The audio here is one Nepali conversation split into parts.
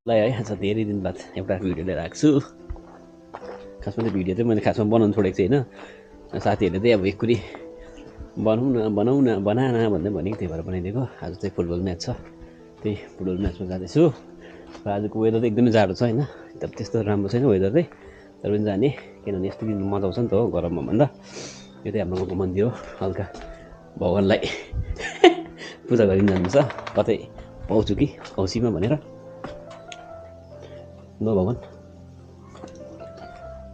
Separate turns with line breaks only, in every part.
लाई है आज धेरै दिन बाद एउटा भिडियो लिएर आएको छु। खासमा त्यो भिडियो चाहिँ मैले खासमा बनाउनु छोडेको छु होइन। साथीहरूले चाहिँ अब एककुरी बनाऊ न भन्दै भनेको त्यही भएर बनाइदिएको। आज चाहिँ फुटबल म्याच छ, त्यही फुटबल म्याचमा जाँदैछु। र आजको वेदर चाहिँ एकदमै जाडो छ होइन, तर त्यस्तो राम्रो छैन वेदर चाहिँ, तर पनि जाने किनभने यस्तो दिन मजा आउँछ नि त हो गरममा भन्दा। यो चाहिँ हाम्रो गाउँको मन्दिर हो, हल्का भगवान्लाई पूजा गरिन जानुपर्छ। कतै पाउँछु कि औँसीमा भनेर न भगवान्।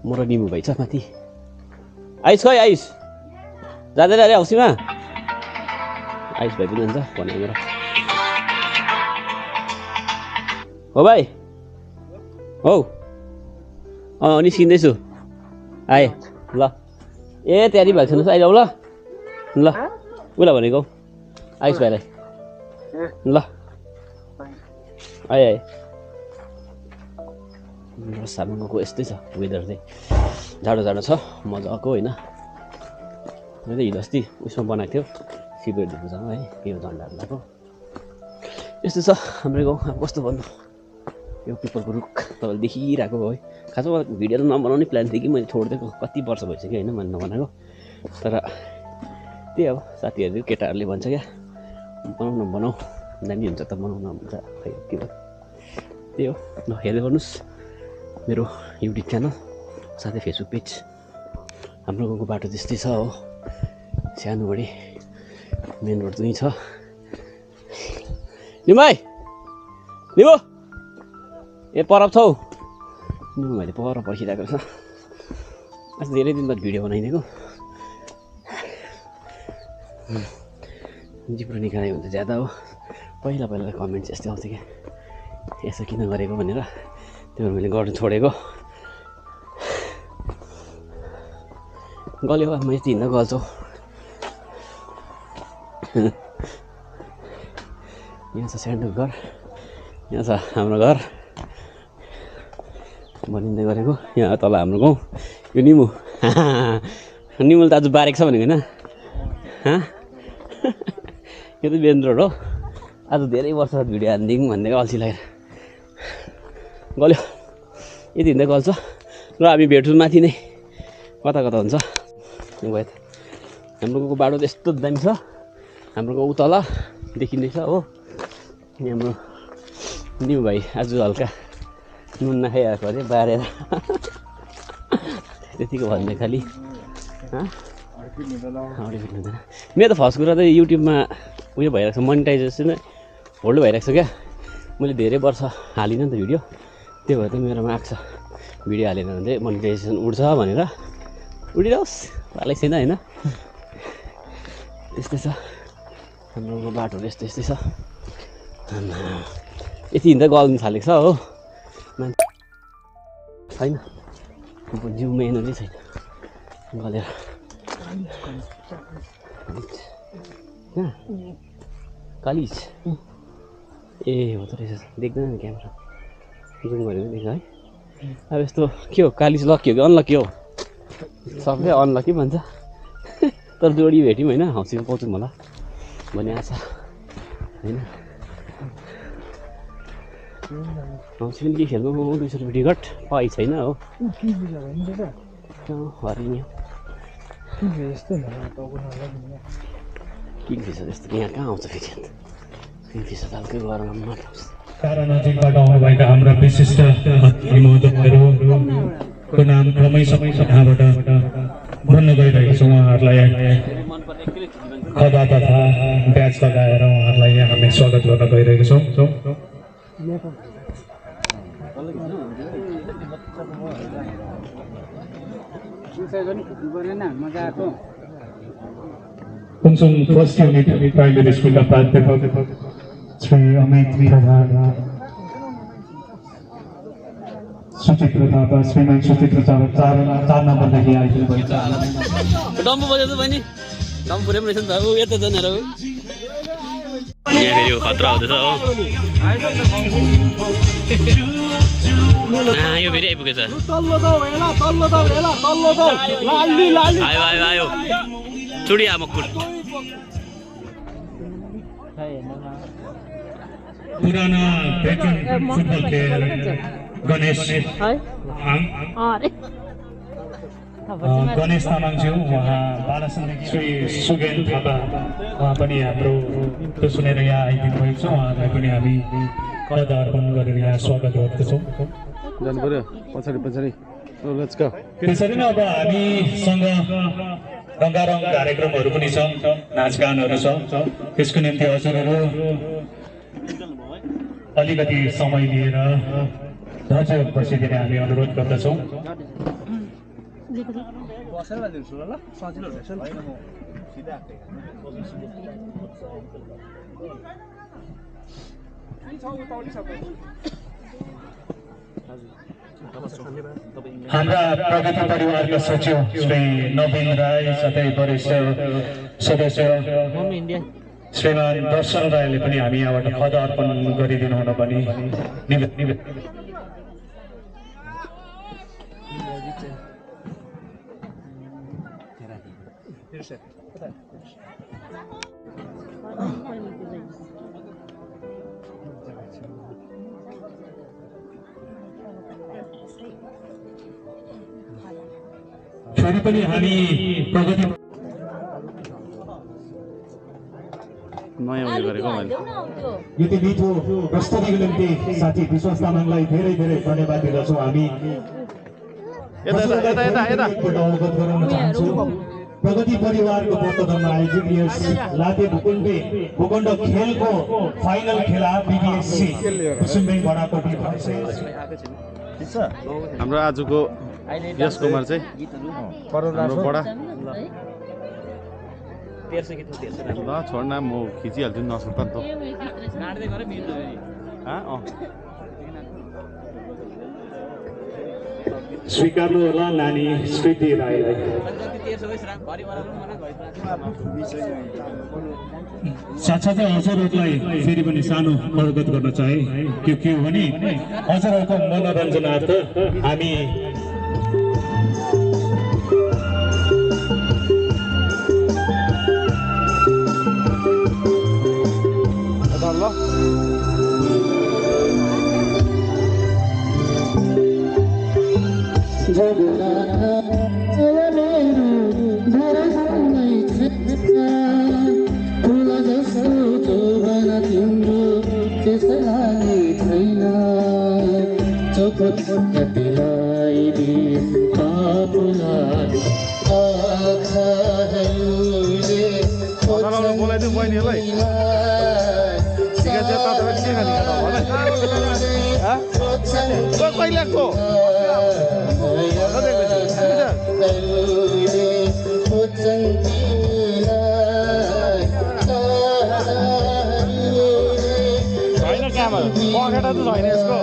म र निमु भाइ छ माथि। आइस खै आइस जाँदैन अरे औँसीमा। आइस भाइ पनि जान्छ भने मेरो हो भाइ हौ। निस्किँदैछु आएँ ल। ए तयारी भएको छैन अहिले आऊ ल। ल उसलाई भनेको आइस भाइलाई ल। आएँ सामानको यस्तै छ वेदर चाहिँ, जाडो छ मजाको होइन। मैले हिजो अस्ति उयसमा बनाएको थियो शिवजी पूजामा है, यो झन्डाहरू लगाएको यस्तो छ हाम्रो गाउँ। अब कस्तो भन्नु, यो पिपलको रुख तपाईँले देखिरहेको हो है। खासमा भिडियो त नबनाउने प्लान थियो कि मैले छोडिदिएको, कति वर्ष भइसक्यो होइन मैले नबनाएको। तर त्यही अब साथीहरूले केटाहरूले भन्छ क्या बनाऊ दामी हुन्छ त बनाउन भन्छ, खै के भयो त्यही हो। ल हेर्दै गर्नुहोस् मेरो युट्युब च्यानल साथै फेसबुक पेज। हाम्रो गाउँको बाटो त्यस्तै छ हो, सानोबढी मेन रोड चाहिँ छ। निमु भाइ निमु ए परब छौ। निमु भाइले पर पर्खिरहेको छ। आज धेरै दिन बाद भिडियो बनाइदिएको। जिब्रो निकाल्यो भने त ज्यादा हो। पहिला कमेन्ट्स यस्तै आउँथ्यो क्या, यसो किन गरेको भनेर, त्यो भएर मैले गर्नु छोडेको। गल्यो म यति हिँड्दा गल्छौ। यहाँ छ स्यान्डको घर, यहाँ छ हाम्रो घर बनिँदै गरेको। यहाँ तल हाम्रो गाउँ। यो निमु निमुले त आज बारेको छ भनेको होइन। यो त मेन रोड हो। आज धेरै वर्ष भिडियो हानिदिउँ भन्दै अल्छी लागेर गल्यो। यति हिँड्दै गल्छ र हामी भेट्छौँ माथि नै कता हुन्छ गयो त। हाम्रो गाउँको बाटो त यस्तो दामी छ। हाम्रो गाउँ तल देखिँदैछ हो। हाम्रो निमु भाइ आज हल्का नुन नखाइरहेको अरे बारेर त्यतिको भन्दै खालि हुँदैन। मेरो त फर्स्ट कुरा त युट्युबमा उयो भइरहेको छ, मोनिटाइजेसन होल्ड भइरहेको छ क्या। मैले धेरै वर्ष हालिनँ नि त भिडियो, त्यो भएर त मेरोमा आएको छ। भिडियो हालेन भने चाहिँ मोनिटाइजेसन उड्छ भनेर उडिरहोस् पालै छैन होइन। त्यस्तै छ हाम्रो बाटोहरू यस्तै छ। यति हिँड्दा गल्नु थालेको छ हो मान्छे छैन, जिउमा एनर्जी छैन गलेर। कालिज ए हो त रहेछ, देख्दैन नि क्यामेरा जुम गरेर देख्छ है। अब यस्तो के हो कालिज लकी हो कि अनलकी हो? सबले अनलकी भन्छ तर जोडी भेट्यौँ होइन, हौसीमा पाउँछौँ होला भन्ने आशा होइन। हौसी पनि के खेल्नु 200 रुपियाँ टिकट पाइ छैन हो। हरिणी किङफिसर यस्तो यहाँ कहाँ आउँछ फेरि? किङफिसर हल्कै गरममा
टाढा नजिकबाट आउनुभएका हाम्रा विशिष्ट महोदयहरूको नाम क्रमै यहाँबाट भन्न गइरहेको छ। उहाँहरूलाई खदा तथा ब्याज लगाएर उहाँहरूलाई यहाँ हामी स्वागत गर्न गइरहेको छौँ। कुमसुङ फर्स्ट युनिट प्राइमेरी स्कुलका प्राध्यापक श्री अमित प्रधान, सुचित्र थापा, श्रीमान सुचित्र थापा 4 नम्बरदेखि आइपुग्नु भएको छ।
डम्बु बजाउँछ बहिनी, डम्बु पुरै रहेछ नि त। यता जानेर हो यहाँ फेरि खतरा हुँदैछ हो। यो फेरि आइपुगेछ। आयो चुडिया मक्कुर
पुराना भेटरन फुटबल प्लेयर गणेश गणेश तामाङज्यू उहाँ बालसन्धिकी श्री सुगेन थापा उहाँ पनि हाम्रो त्यो सुनेर यहाँ आइदिनु भएको छ उहाँलाई पनि हामी श्रद्धा अर्पण गरेर यहाँ स्वागत गर्दछौँ
जानु पर्यो पछाडि पछाडि लेट्स गो
त्यसरी नै अब हामीसँग रङ्गारङ कार्यक्रमहरू पनि छ नाचगानहरू छ त्यसको निम्ति हजुरहरू अलिकति समय लिएर धैर्य बसिदिने हामी अनुरोध गर्दछौँ हाम्रा प्रगति परिवारका सचिव श्री नवीन राई साथै वरिष्ठ सदस्य श्रीमान दर्शन राईले पनि हामी यहाँबाट खदा अर्पण गरिदिनु हुन पनि निवेदन फेरि पनि हामी प्रगति
नयाँ उयो गरेको मैले
यति मिठो प्रस्तुतिको निम्ति साथी विश्वास तामाङलाई धेरै धेरै धन्यवाद दिँदछौँ हामी अवगत गराउन चाहन्छौँ प्रगति परिवारको पत्तनमा आयोजित यस लाते भूखण्ड खेलको फाइनल खेला बिबिएससी कुसुम्बिङ बडाकोटी
हाम्रो आजको यस कुमार चाहिँ हाम्रो बडा ल छोड्न म खिचिहाल्छु नि नसुर्त नि त
स्वीकार्नु होला नानी स्मृति राईलाई साथसाथै हजुरहरूलाई फेरि पनि सानो अवगत गर्न चाहे त्यो के हो भने हजुरहरूको मनोरञ्जनार्थ हामी
बोलाइदिउँ बहिनीहरूलाई कहिलेको छैन क्यामरा पखेटा त छैन यसको